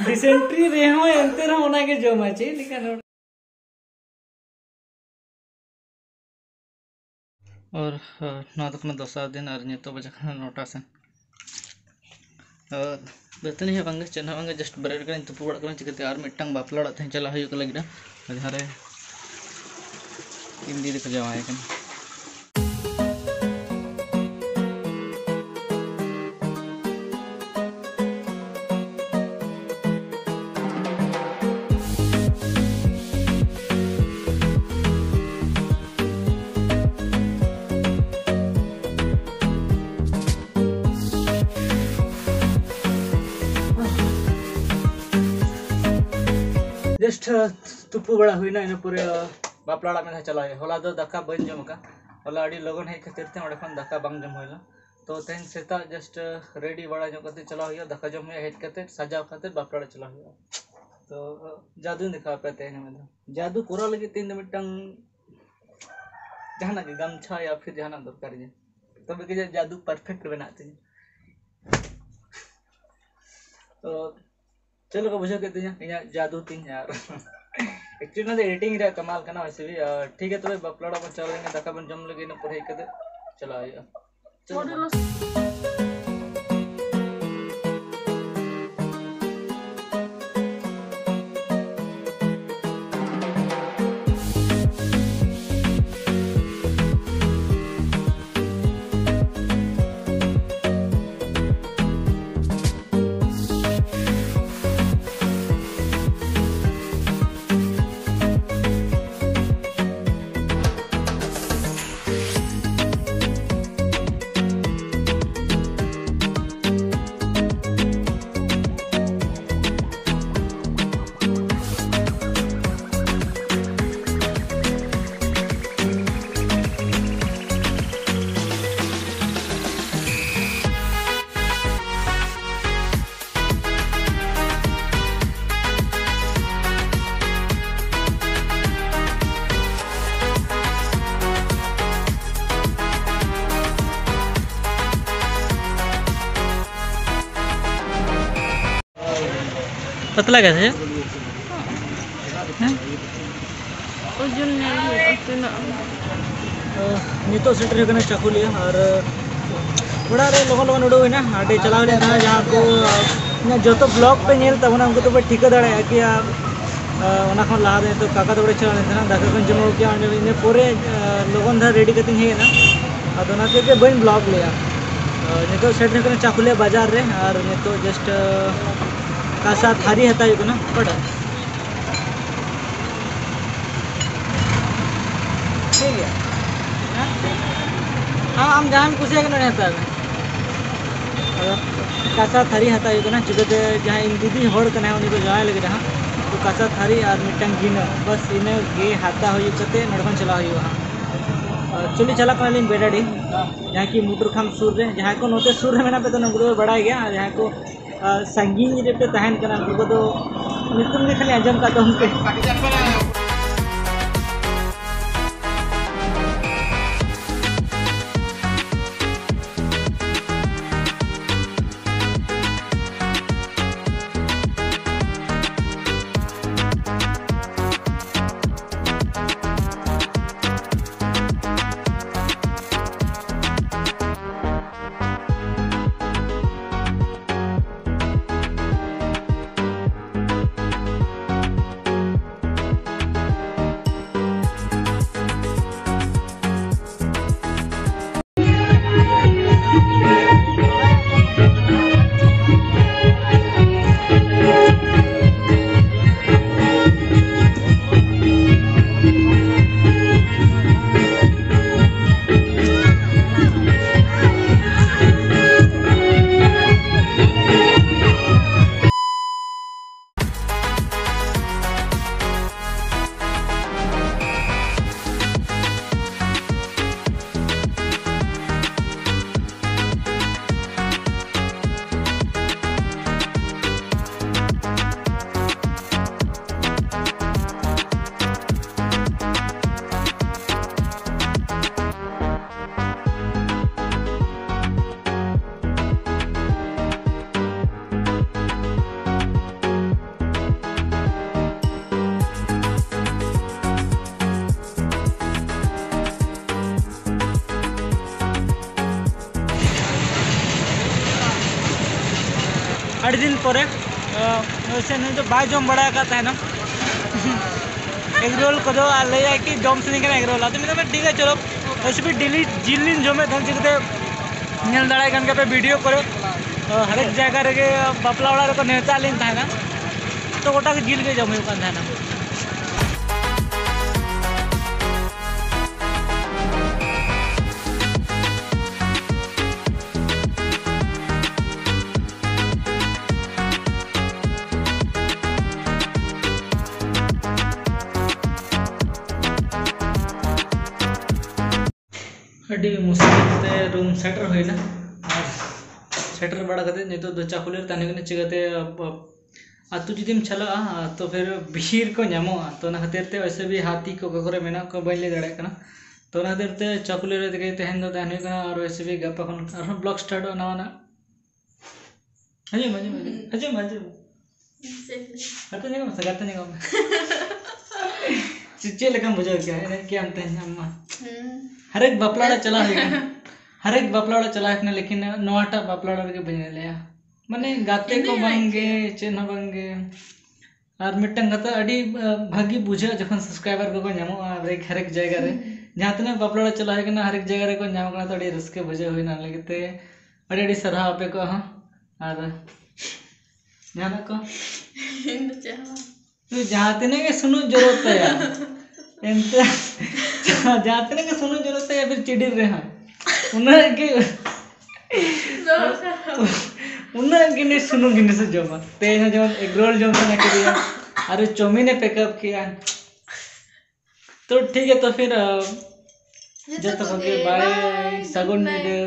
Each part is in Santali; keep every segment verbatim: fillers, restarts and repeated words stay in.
ᱰᱤᱥᱮᱱᱴᱨᱤ ᱨᱮᱦᱚᱸ ᱮᱱᱛᱮ ᱨᱮᱦᱚᱸ ᱚᱱᱟᱜᱮ ᱡᱚᱢᱟ, ᱪᱮᱫ ᱞᱮᱠᱟᱱ ᱦᱚᱲ᱾ ᱟᱨ ᱱᱚᱣᱟ ᱫᱚ ᱠᱟᱱᱟ ᱫᱚᱥᱟᱨ ᱫᱤᱱ᱾ ᱟᱨ ᱱᱤᱛᱚᱜ ᱵᱟᱡᱟᱜ ᱠᱟᱱᱟ ᱱᱚᱴᱟ ᱥᱮᱱ᱾ ᱟᱨ ᱫᱟᱹᱛᱟᱹᱱᱤ ᱦᱚᱸ ᱵᱟᱝᱜᱮ, ᱪᱮᱫ ᱦᱚᱸ ᱵᱟᱝᱜᱮ, ᱡᱟᱥᱴ ᱵᱮᱨᱮᱫ ᱠᱟᱱᱟᱧ, ᱛᱩᱯᱩ ᱵᱟᱲᱟᱜ ᱠᱟᱱᱟᱧ᱾ ᱪᱤᱠᱟᱹᱛᱮ ᱟᱨ ᱢᱤᱫᱴᱟᱝ ᱵᱟᱯᱞᱟ ᱚᱲᱟᱜ ᱛᱮᱦᱮᱧ ᱪᱟᱞᱟᱜ ᱦᱩᱭᱩᱜ ᱞᱟᱹᱜᱤᱫ, ᱡᱟᱦᱟᱸ ᱨᱮ ᱤᱧ ᱫᱤᱫᱤ ᱠᱚ ᱡᱟᱶᱟᱭ ᱠᱟᱱᱟ᱾ ᱡᱟᱥᱴ ᱛᱩᱯᱩ ᱵᱟᱲᱟ ᱦᱩᱭᱱᱟ, ᱤᱱᱟᱹ ᱯᱚᱨᱮ ᱵᱟᱯᱞᱟ ᱚᱲᱟᱜ ᱢᱤᱫ ᱫᱷᱟᱣ ᱪᱟᱞᱟᱣ ᱦᱩᱭᱩᱜᱼᱟ᱾ ᱦᱚᱞᱟ ᱫᱚ ᱫᱟᱠᱟ ᱵᱟᱹᱧ ᱡᱚᱢ ᱟᱠᱟᱫ, ᱦᱚᱞᱟ ᱟᱹᱰᱤ ᱞᱚᱜᱚᱱ ᱦᱮᱡ ᱠᱷᱟᱹᱛᱤᱨ ᱛᱮ ᱚᱸᱰᱮ ᱠᱷᱚᱱ ᱫᱟᱠᱟ ᱵᱟᱝ ᱡᱚᱢ ᱦᱩᱭ ᱞᱮᱱᱟ᱾ ᱛᱚ ᱛᱮᱦᱮᱧ ᱥᱮᱛᱟᱜ ᱡᱟᱥᱴ ᱨᱮᱰᱤ ᱵᱟᱲᱟ ᱧᱚᱜ ᱠᱟᱛᱮ ᱪᱟᱞᱟᱣ ᱦᱩᱭᱩᱜᱼᱟ, ᱫᱟᱠᱟ ᱡᱚᱢ ᱦᱩᱭᱩᱜᱼᱟ, ᱦᱮᱡ ᱠᱟᱛᱮ ᱥᱟᱡᱟᱣ ᱠᱟᱛᱮ ᱵᱟᱯᱞᱟ ᱚᱲᱟᱜ ᱪᱟᱞᱟᱣ ᱦᱩᱭᱩᱜᱼᱟ᱾ ᱛᱚ ᱡᱟᱫᱩᱧ ᱫᱮᱠᱷᱟᱣ ᱟᱯᱮᱭᱟ ᱛᱮᱦᱮᱧ ᱢᱤᱫ ᱫᱷᱟᱣ᱾ ᱡᱟᱫᱩ ᱠᱚᱨᱟᱣ ᱞᱟᱹᱜᱤᱫ ᱛᱮ ᱤᱧ ᱫᱚ ᱢᱤᱫᱴᱟᱝ ᱡᱟᱦᱟᱱᱟᱜ ᱜᱮ, ᱜᱟᱢᱪᱷᱟ ᱭᱟ ᱯᱷᱤᱨ ᱡᱟᱦᱟᱱᱟᱜ ᱫᱚᱨᱠᱟᱨ ᱜᱮ, ᱛᱚᱵᱮ ᱜᱮ ᱡᱟᱫᱩ ᱯᱟᱨᱯᱷᱮᱠᱴ ᱵᱮᱱᱟᱜ ᱛᱤᱧᱟ᱾ ᱛᱚ ᱪᱮᱫ ᱞᱮᱠᱟ ᱵᱩᱡᱷᱟᱹᱣ ᱠᱮᱫ ᱛᱤᱧᱟ ᱤᱧᱟᱹᱜ ᱡᱟᱫᱩ ᱛᱤᱧ? ᱟᱨ ᱮᱠᱪᱩᱭᱮᱞᱤ ᱚᱱᱟ ᱫᱚ ᱮᱰᱤᱴᱤᱝ ᱨᱮᱭᱟᱜ ᱠᱟᱢᱟᱞ ᱠᱟᱱᱟ᱾ ᱣᱮᱥᱮ ᱵᱷᱤ ᱴᱷᱤᱠ ᱜᱮᱭᱟ, ᱛᱚᱵᱮ ᱵᱟᱯᱞᱟ ᱚᱲᱟᱜ ᱵᱚᱱ ᱪᱟᱞᱟᱣ ᱞᱮᱱ ᱜᱮ, ᱫᱟᱠᱟ ᱵᱚᱱ ᱡᱚᱢ ᱞᱮᱜᱮ, ᱤᱱᱟᱹ ᱯᱚᱨᱮ ᱦᱮᱡ ᱠᱟᱛᱮ ᱪᱟᱞᱟᱣ ᱦᱩᱭᱩᱜᱼᱟ᱾ ᱪᱚᱞᱚ ᱵᱚᱱ᱾ ᱯᱟᱛᱞᱟ ᱜᱮ ᱥᱮ? ᱦᱮᱸ? ᱳᱡᱚᱱ ᱧᱮᱞ ᱦᱩᱭᱩᱜᱼᱟ ᱛᱤᱱᱟᱹᱜ᱾ ᱛᱚ, ᱱᱤᱛᱚᱜ ᱥᱮᱴᱮᱨ ᱦᱩᱭ ᱠᱟᱱᱟ ᱪᱟᱠᱩᱞᱤᱭᱟᱹ, ᱟᱨ ᱚᱲᱟᱜ ᱨᱮ ᱞᱚᱜᱚᱱ ᱞᱚᱜᱚᱱ ᱩᱰᱩᱠ ᱦᱩᱭᱱᱟ᱾ ᱟᱹᱰᱤ ᱪᱟᱞᱟᱣ ᱞᱮᱱ ᱛᱟᱦᱮᱱᱟ, ᱡᱟᱦᱟᱸ ᱠᱚ, ᱤᱧᱟᱹᱜ ᱡᱚᱛᱚ ᱵᱞᱚᱜ ᱯᱮ ᱧᱮᱞ ᱛᱟᱵᱚᱱᱟ, ᱩᱱᱠᱩ ᱫᱚᱯᱮ ᱴᱷᱤᱠᱟᱹ ᱫᱟᱲᱮᱭᱟᱜᱼᱟ ᱠᱤ, ᱟᱨ, ᱟᱨ ᱚᱱᱟ ᱠᱷᱚᱱ ᱞᱟᱦᱟ ᱨᱮ ᱱᱤᱛᱚᱜ ᱠᱟᱠᱟ ᱛᱟᱠᱚ ᱚᱲᱟᱜ ᱪᱟᱞᱟᱣ ᱞᱮᱱ ᱛᱟᱦᱮᱱᱟ, ᱫᱟᱠᱟ ᱠᱚᱧ ᱡᱚᱢ ᱟᱹᱜᱩ ᱠᱮᱫᱟ, ᱚᱸᱰᱮ ᱤᱱᱟᱹ ᱯᱚᱨᱮ, ᱟᱨ, ᱞᱚᱜᱚᱱ ᱫᱷᱟᱨᱟ ᱨᱮᱰᱤ ᱠᱟᱛᱮᱧ ᱦᱮᱡ ᱮᱱᱟ᱾ ᱟᱫᱚ ᱚᱱᱟ ᱛᱮᱜᱮ ᱵᱟᱹᱧ ᱵᱞᱚᱜ ᱞᱮᱫᱟ᱾ ᱟᱨ ᱱᱤᱛᱚᱜ ᱥᱮᱴᱮᱨ ᱠᱟᱱᱟ ᱪᱟᱠᱩᱞᱤᱭᱟᱹ ᱵᱟᱡᱟᱨ ᱨᱮ, ᱟᱨ ᱱᱤᱛᱚᱜ ᱡᱟᱥᱴ, ᱟᱨ, ᱠᱟᱸᱥᱟ ᱛᱷᱟᱹᱨᱤ ᱦᱟᱛᱟᱣ ᱦᱩᱭᱩᱜ ᱠᱟᱱᱟ᱾ ᱚᱠᱟᱴᱟᱜ? ᱴᱷᱤᱠ ᱜᱮᱭᱟ᱾ ᱦᱮᱸ? ᱟᱢ, ᱟᱢ ᱡᱟᱦᱟᱸᱢ ᱠᱩᱥᱤᱭᱟᱜ ᱠᱟᱱᱟ, ᱚᱱᱟ ᱦᱟᱛᱟᱣ ᱢᱮ᱾ ᱟᱫᱚ ᱠᱟᱸᱥᱟ ᱛᱷᱟᱹᱨᱤ ᱦᱟᱛᱟᱣ ᱦᱩᱭᱩᱜ ᱠᱟᱱᱟ, ᱪᱤᱠᱟᱹᱛᱮ ᱡᱟᱦᱟᱸᱭ ᱤᱧ ᱫᱤᱫᱤ ᱦᱚᱲ ᱠᱟᱱᱟᱭ, ᱩᱱᱤ ᱫᱚ ᱡᱟᱶᱟᱭ ᱞᱟᱹᱜᱤᱫ ᱦᱟᱸᱜ᱾ ᱛᱚ ᱠᱟᱸᱥᱟ ᱛᱷᱟᱹᱨᱤ ᱟᱨ ᱢᱤᱫᱴᱟᱝ ᱜᱤᱱᱟᱹ, ᱵᱟᱥ ᱤᱱᱟᱹ ᱜᱮ ᱦᱟᱛᱟᱣ ᱦᱩᱭᱩᱜ ᱠᱟᱛᱮ ᱱᱚᱰᱮ ᱠᱷᱚᱱ ᱪᱟᱞᱟᱣ ᱦᱩᱭᱩᱜᱼᱟ ᱦᱟᱸᱜ᱾ ᱟᱨ ᱪᱚᱞᱤ ᱪᱟᱞᱟᱜ ᱠᱟᱱᱟᱞᱤᱧ ᱵᱮᱰᱟᱰᱤ, ᱡᱟᱦᱟᱸᱭ ᱠᱤ ᱢᱩᱴᱩᱨ ᱠᱷᱟᱢ ᱥᱩᱨ ᱨᱮ, ᱡᱟᱦᱟᱸᱭ ᱠᱚ ᱱᱚᱛᱮ ᱥᱩᱨ ᱨᱮ ᱢᱮᱱᱟᱜ ᱯᱮ ᱛᱟᱵᱚᱱᱟ, ᱩᱱᱠᱩ ᱫᱚ ᱯᱮ ᱵᱟᱲᱟᱭ ᱜᱮᱭᱟ, ᱟᱨ ᱡᱟᱦᱟᱸᱭ ᱠᱚ ᱟᱨ ᱥᱟᱺᱜᱤᱧ ᱨᱮᱯᱮ ᱛᱟᱦᱮᱱ ᱠᱟᱱᱟ, ᱩᱱᱠᱩ ᱠᱚᱫᱚ ᱧᱩᱛᱩᱢ ᱜᱮ ᱠᱷᱟᱹᱞᱤ ᱟᱸᱡᱚᱢ ᱠᱟᱜ ᱛᱟᱵᱚᱱ ᱯᱮ᱾ ᱟᱹᱰᱤ ᱫᱤᱱ ᱯᱚᱨᱮ ᱥᱮ ᱱᱩᱭ ᱫᱚ ᱵᱟᱭ ᱡᱚᱢ ᱵᱟᱲᱟ ᱟᱠᱟᱫ ᱛᱟᱦᱮᱱᱟ ᱮᱜᱽᱨᱳᱞ ᱠᱚᱫᱚ, ᱟᱨ ᱞᱟᱹᱭᱟᱭ ᱠᱤ ᱡᱚᱢ ᱥᱟᱱᱟᱧ ᱠᱟᱱᱟ ᱮᱜᱽᱨᱳᱞ᱾ ᱟᱫᱚ ᱢᱮᱛᱟᱜ ᱢᱮ ᱴᱷᱤᱠ ᱜᱮᱭᱟ, ᱪᱚᱞᱚ ᱨᱮᱥᱤᱯᱤ ᱰᱮᱞᱤ ᱡᱤᱞ ᱞᱤᱧ ᱡᱚᱢᱮᱫ ᱛᱟᱦᱮᱱ, ᱪᱤᱠᱟᱹᱛᱮ ᱧᱮᱞ ᱫᱟᱲᱮᱭᱟᱜ ᱠᱟᱱ ᱜᱮᱭᱟᱯᱮ ᱵᱷᱤᱰᱤᱭᱳ ᱠᱚᱨᱮ, ᱦᱟᱨᱮᱠ ᱡᱟᱭᱜᱟ ᱨᱮᱜᱮ ᱵᱟᱯᱞᱟ ᱚᱲᱟᱜ ᱨᱮᱠᱚ ᱱᱮᱣᱛᱟ ᱞᱤᱧ ᱛᱟᱦᱮᱱᱟ, ᱛᱚ ᱜᱚᱴᱟ ᱜᱮ ᱡᱤᱞ ᱜᱮ ᱡᱚᱢ ᱦᱩᱭᱩᱜ ᱠᱟᱱ ᱛᱟᱦᱮᱱᱟ᱾ ᱟᱹᱰᱤ ᱢᱩᱥᱠᱤᱞ ᱛᱮ ᱨᱩᱢ ᱥᱮᱴᱮᱨ ᱦᱩᱭᱱᱟ᱾ ᱟᱨ ᱥᱮᱴᱮᱨ ᱵᱟᱲᱟ ᱠᱟᱛᱮ ᱱᱤᱛᱚᱜ ᱫᱚ ᱪᱟᱠᱩᱞᱤ ᱨᱮ ᱛᱟᱦᱮᱸ ᱠᱟᱱᱟ᱾ ᱪᱤᱠᱟᱹᱛᱮ ᱟᱹᱛᱩ ᱡᱩᱫᱤᱢ ᱪᱟᱞᱟᱜᱼᱟ, ᱛᱚ ᱯᱷᱤᱨ ᱵᱷᱤᱲ ᱠᱚ ᱧᱟᱢᱚᱜᱼᱟ᱾ ᱛᱚ ᱚᱱᱟ ᱠᱷᱟᱹᱛᱤᱨ ᱛᱮ ᱚᱭᱥᱮ ᱵᱷᱤ ᱦᱟᱹᱛᱤ ᱠᱚ ᱚᱠᱟ ᱠᱚᱨᱮ ᱢᱮᱱᱟᱜ ᱠᱚᱣᱟ ᱵᱟᱹᱧ ᱞᱟᱹᱭ ᱫᱟᱲᱮᱭᱟᱜ ᱠᱟᱱᱟ᱾ ᱛᱚ ᱚᱱᱟ ᱠᱷᱟᱹᱛᱤᱨ ᱛᱮ ᱪᱟᱠᱩᱞᱤ ᱨᱮ ᱛᱮᱜᱮ ᱛᱟᱦᱮᱱ ᱫᱚ ᱛᱟᱦᱮᱱ ᱦᱩᱭᱩᱜ ᱠᱟᱱᱟ᱾ ᱟᱨ ᱚᱭᱥᱮ ᱵᱷᱤ ᱜᱟᱯᱟ ᱠᱷᱚᱱ ᱟᱨᱦᱚᱸ ᱵᱞᱚᱜ ᱥᱴᱟᱨᱴᱚᱜᱼᱟ ᱱᱟᱣᱟ ᱱᱟᱜ᱾ ᱦᱤᱡᱩᱜ ᱢᱮ, ᱦᱤᱡᱩᱜ ᱢᱮ, ᱦᱤᱡᱩᱜ ᱢᱮ᱾ ᱦᱤᱡᱩᱜ ᱢᱮ᱾ ᱜᱟᱛᱮ ᱧᱟᱢᱚᱜ ᱢᱮ ᱥᱮ, ᱜᱟᱛᱮ ᱧᱟᱢᱚᱜ ᱢᱮ᱾ ᱪᱮᱫ, ᱪᱮᱫ ᱞᱮᱠᱟᱢ ᱵᱩᱡᱷᱟᱹᱣ ᱠᱮᱜᱼᱟ? ᱮᱱᱮᱡ ᱠᱮᱜᱼᱟᱢ ᱛᱮᱦᱮᱧ ᱟᱢ ᱢᱟ᱾ ᱦᱩᱸ᱾ ᱦᱟᱨᱮᱠ ᱵᱟᱯᱞᱟ ᱚᱲᱟᱜ ᱪᱟᱞᱟᱣ ᱦᱩᱭ ᱠᱟᱱᱟ᱾ ᱦᱟᱨᱮᱠ ᱵᱟᱯᱞᱟ ᱚᱲᱟᱜ ᱪᱟᱞᱟᱣ ᱦᱩᱭ ᱠᱟᱱᱟ, ᱞᱮᱠᱤᱱ ᱱᱚᱣᱟᱴᱟᱜ ᱵᱟᱯᱞᱟ ᱚᱲᱟᱜ ᱨᱮᱜᱮ ᱵᱟᱹᱧ ᱮᱱᱮᱡ ᱞᱮᱜᱼᱟ᱾ ᱢᱟᱱᱮ ᱜᱟᱛᱮ ᱤᱧ ᱠᱚ ᱫᱚᱧ ᱵᱟᱝ ᱮᱱᱮᱡ ᱜᱮ, ᱠᱮᱜᱼᱟ᱾ ᱪᱮᱫ ᱦᱚᱸ ᱵᱟᱝ ᱜᱮ᱾ ᱟᱨ ᱢᱤᱫᱴᱟᱝ ᱠᱟᱛᱷᱟ, ᱟᱹᱰᱤ, ᱟ, ᱵᱷᱟᱹᱜᱤ ᱵᱩᱡᱷᱟᱹᱜᱼᱟ ᱡᱚᱠᱷᱚᱱ ᱥᱟᱵᱥᱠᱨᱟᱭᱵᱟᱨ ᱠᱚᱠᱚ ᱧᱟᱢᱚᱜᱼᱟ ᱦᱟᱨᱮᱠ, ᱦᱟᱨᱮᱠ ᱡᱟᱭᱜᱟ ᱨᱮ᱾ ᱦᱩᱸ᱾ ᱡᱟᱦᱟᱸ ᱛᱤᱱᱟᱹᱜ ᱵᱟᱯᱞᱟ ᱚᱲᱟᱜ ᱪᱟᱞᱟᱣ ᱦᱩᱭ ᱠᱟᱱᱟ, ᱦᱟᱨᱮᱠ ᱡᱟᱭᱜᱟ ᱨᱮᱠᱚ ᱧᱟᱢ ᱠᱟᱱᱟ, ᱛᱚ ᱟᱹᱰᱤ ᱨᱟᱹᱥᱠᱟᱹ ᱵᱩᱡᱷᱟᱹᱣ ᱦᱩᱭᱱᱟ᱾ ᱚᱱᱟ ᱞᱟᱹᱜᱤᱫ ᱛᱮ ᱟᱹᱰᱤ ᱟᱹᱰᱤ ᱥᱟᱨᱦᱟᱣ ᱟᱯᱮ ᱠᱚᱣᱟᱜ ᱦᱚᱸ᱾ ᱟᱨ ᱡᱟᱦᱟᱱᱟᱜ ᱠᱚ? ᱤᱧ ᱫᱚ ᱪᱮᱫ ᱦᱚᱸ ᱵᱟᱝ᱾ ᱛᱚ ᱡᱟᱦᱟᱸ ᱛᱤᱱᱟᱹᱜ ᱜᱮ ᱥᱩᱱᱩᱢ ᱡᱚᱨᱚᱜ ᱛᱟᱭᱟ, ᱮᱱᱛᱮ ᱡᱟᱦᱟᱸ ᱛᱤᱱᱟᱹᱜ ᱜᱮ ᱥᱩᱱᱩᱢ ᱡᱚᱨᱚᱜ ᱛᱟᱭᱟ, ᱯᱷᱤᱨ ᱪᱤᱰᱤᱨ ᱨᱮᱦᱚᱸ ᱩᱱᱟᱹᱜ ᱜᱮ, ᱫᱚᱨᱠᱟᱨ᱾ ᱩᱱᱟᱹᱜ ᱜᱮ ᱩᱱᱤ ᱥᱩᱱᱩᱢ ᱡᱤᱱᱤᱥᱮ ᱡᱚᱢᱟ᱾ ᱛᱮᱦᱮᱧ ᱦᱚᱸ ᱡᱮᱢᱚᱱ ᱮᱜᱽᱨᱳᱞ ᱡᱚᱢ ᱥᱟᱱᱟ ᱠᱮᱫᱮᱭᱟ, ᱟᱨᱚ ᱪᱟᱣᱢᱤᱱᱮ ᱯᱮᱠᱟᱯ ᱠᱮᱜᱼᱟ᱾ ᱛᱚ ᱴᱷᱤᱠ ᱜᱮᱭᱟ, ᱛᱚ ᱯᱷᱤᱨ, ᱟ, ᱡᱚᱛᱚ ᱡᱚᱛᱚ ᱠᱚᱜᱮ ᱠᱚᱜᱮ ᱵᱟᱭ, ᱵᱟᱭ, ᱥᱟᱹᱜᱩᱱ ᱜᱩᱰ ᱱᱟᱭᱤᱴ᱾ ᱧᱤᱫᱟᱹ᱾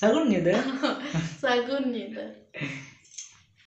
ᱥᱟᱹᱜᱩᱱ ᱧᱤᱫᱟᱹ᱾ ᱥᱟᱹᱜᱩᱱ ᱧᱤᱫᱟᱹ᱾